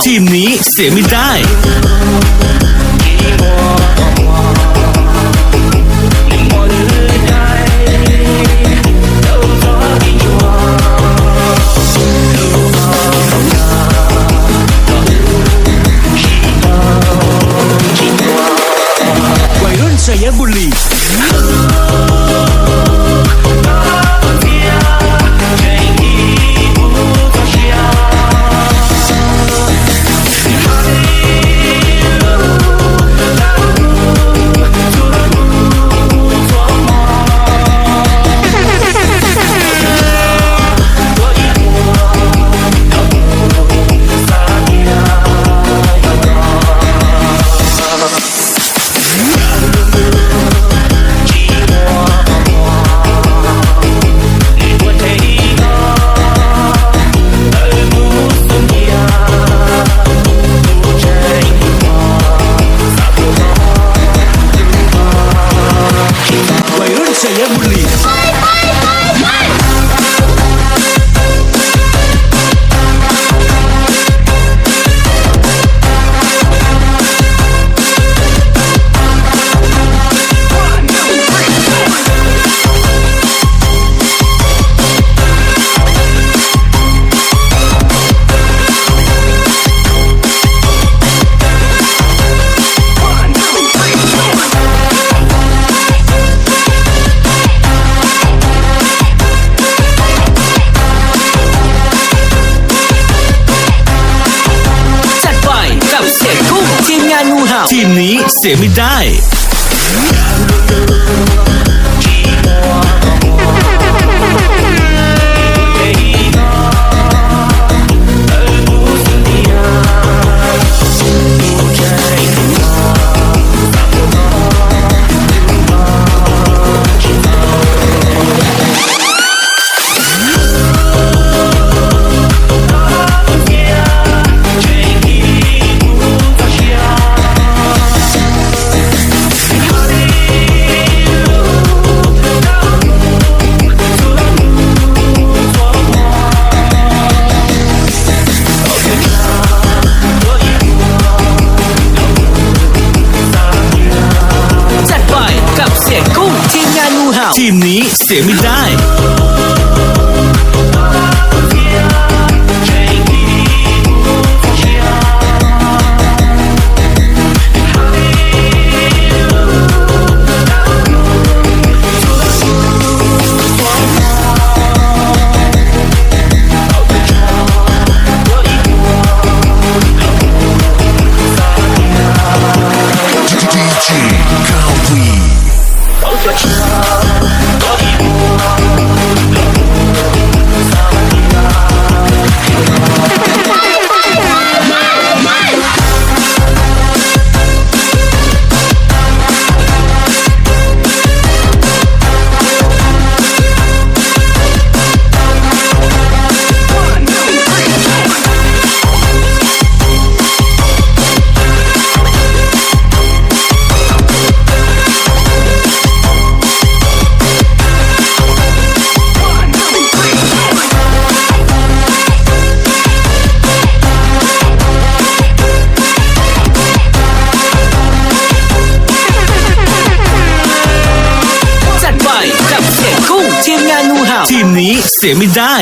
Teamนี้เสียไม่ได้ วัยรุ่นไซยบุรี วัยรุ่นไซยบุรี จัดไปกับเสียงกุ้งทีมงานงูเห่า ทีมนี้เสียไม่ได้ จัดไปกับเสียงกุ้งทีมงานงูเห่า ทีมนี้เสียไม่ได้ จัดไปกับเสียงกุ้งทีมงานงูเห่า ทีมนี้เสียไม่ได้